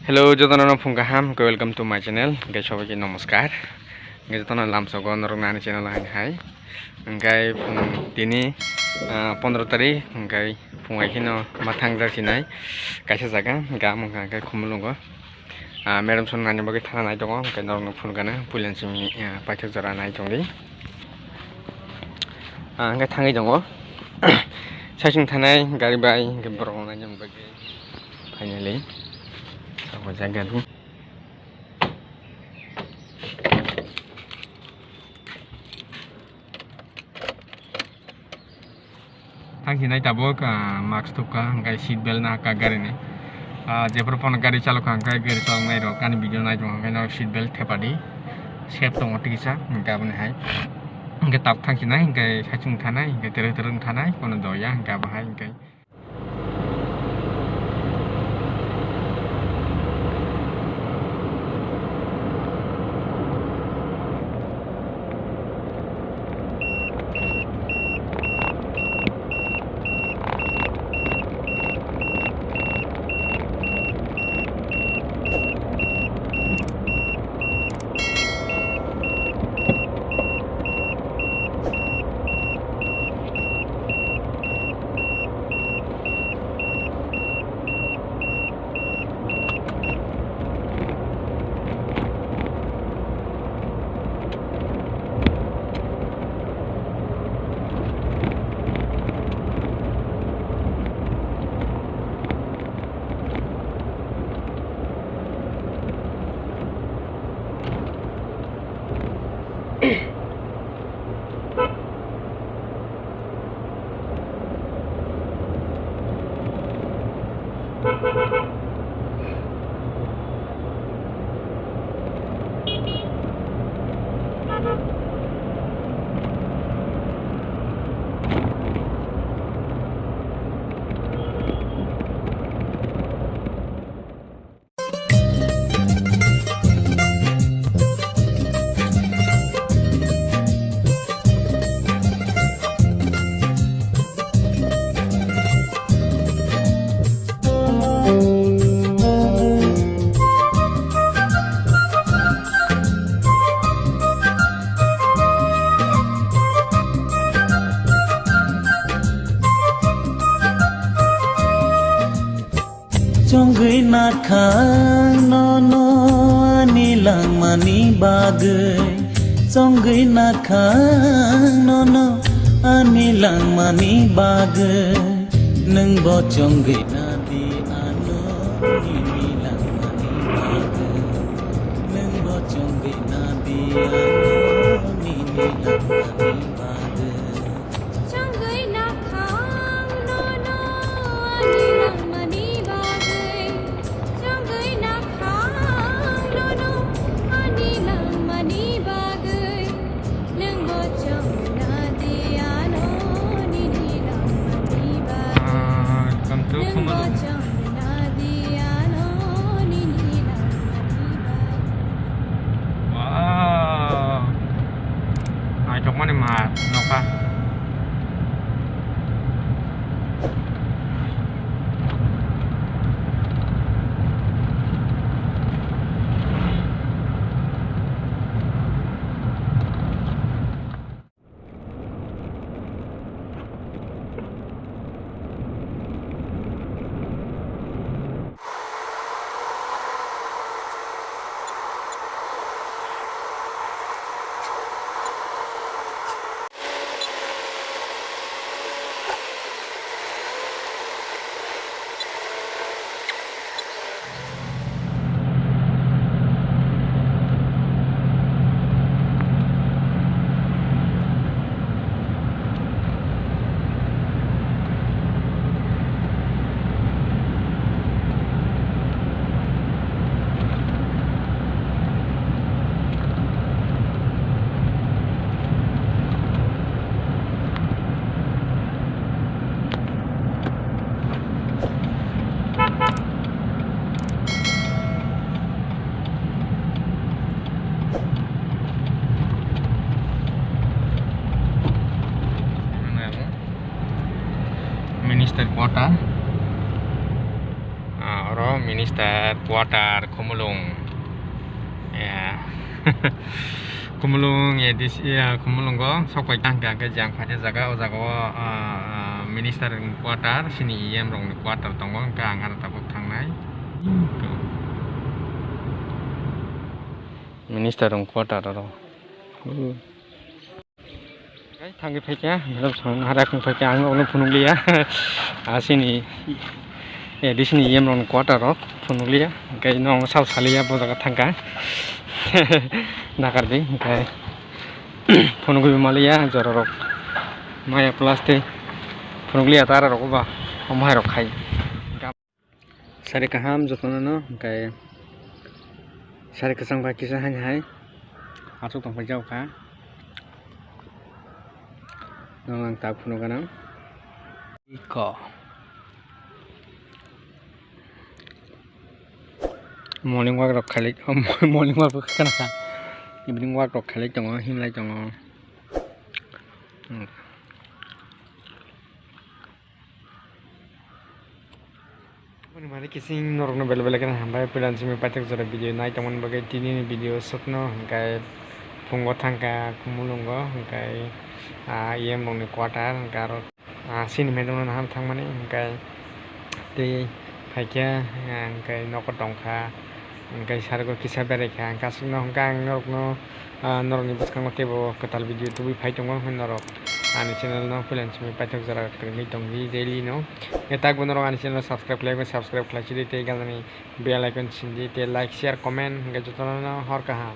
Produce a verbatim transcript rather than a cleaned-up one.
Hello, jotono phung kaham, welcome to my channel. Hwnkhe sobaikhe namaskar. Hwnkhe jotono lamsogo norok nani channel hai hai. Hwnkhe phung tini, ah, pondro tarik, hwnkhe phung hai kheno ma thangjak sinai kaisa jaga, hwnkhe amo wngkha khe Khumulwngo. Ah, madam son nani bagwi thana nai tongo, hwnkhe norokno phunukgana puila simi, ah, paithak jora nai tongdi. Ah, hwnkhe thangwi tongo. Saichung thanai gari bai, hwnkhe borok rok naina bagwi finally sabo jaga. Thangsinai tabuk, ah, mask thupkha, hwnkhe seat belt nahakha garini. Ah, jephru phano gari chalokha, hwnkhe gari chaloknai rok ani video nai tongo, hwnkhe norok seat belt thepadi. Safe tongo tikisa, hwnkhe aboni hai. Hwnkhe tabuk thangsinai, hwnkhe saichung thanai, hwnkhe terek terek thanai, kono doya, hwnkhe abo hai, hwnkhe. Chongwi nakhang nono ani langmani bagwi, chongwi nakhang nono ani langmani bagwi, nwngbo chongwi nadi ano nini langmani bagwi, nwngbo chongwi nadi ano nini langmani bagwi. Chongwi nakhang nono ani langmani bagwi. Chongwi nakhang nono ani langmani bagwi. Nwngbo chongna di ano nini langmani bagwi. Ah, welcome to Nwngbo Khumulwng. Chongna di ano nini langmani bagwi. Wow. Naithokmani ma nokha. Minister quarter, ah, Oro minister quarter Khumulwng. Ya. Khumulwng A D C, ya, Khumulwngo sok pai tang kha, hwnkhe jang phaini jaga, o jaga o, ah, ah, minister quarter, chini E M rokni quarter tongo, hwnkhe ang aro tabuk thangnai. Minister rok quarter oro. Thangwi phaikha, belok thang harak wng phaikha, ang nokno phunukliya. Asini, eh, disini E M rokni quarter rok phunukliya. Hwnkhe nokno sal saliya, bo jaga thangkha. Nakardi, hwnkhe phunugwi maliya, jorarok maya plastic phunukliya, tara rok ba, omo hai rok khai. Sari kaham jotono no, hwnkhe sari kwchang bai kisa haino hai achuk tong phai jao kha. Nang ang tak phunuk gana. Iko. Morning walk rok khalai, morning walk bo khana kha. Evening walk rok khalai tongo, himlai tongo. Hmm. Aboni mari kising norokno belai belai kheno hambai, puila simi paithak jora video nai tongmani bagwi. Tini ni video sokno hwnkhe phungo thangkha Khumulwngo, hwnkhe, ah, E M rokni quarter, hwnkhe aro, ah, sini madam rokno naham thangmani, hwnkhe tei phaikha, ah, hwnkhe nogo tongkha, hwnkhe sargo kisa beraikha, hwnkhe aswkno hwnkhe ang norokno, ah, norokni bwskango teibo kwtal video tubui phai tongo, hwnkhe norok ani channel no puila simi paithak jora kwrwngwi tongdi daily no. Hwnkhe takbo norok ani channel subscribe khlai, subscribe khlai sidi tei ganani bell icon sindi tei like, share, comment hwnkhe jotono hor kaham.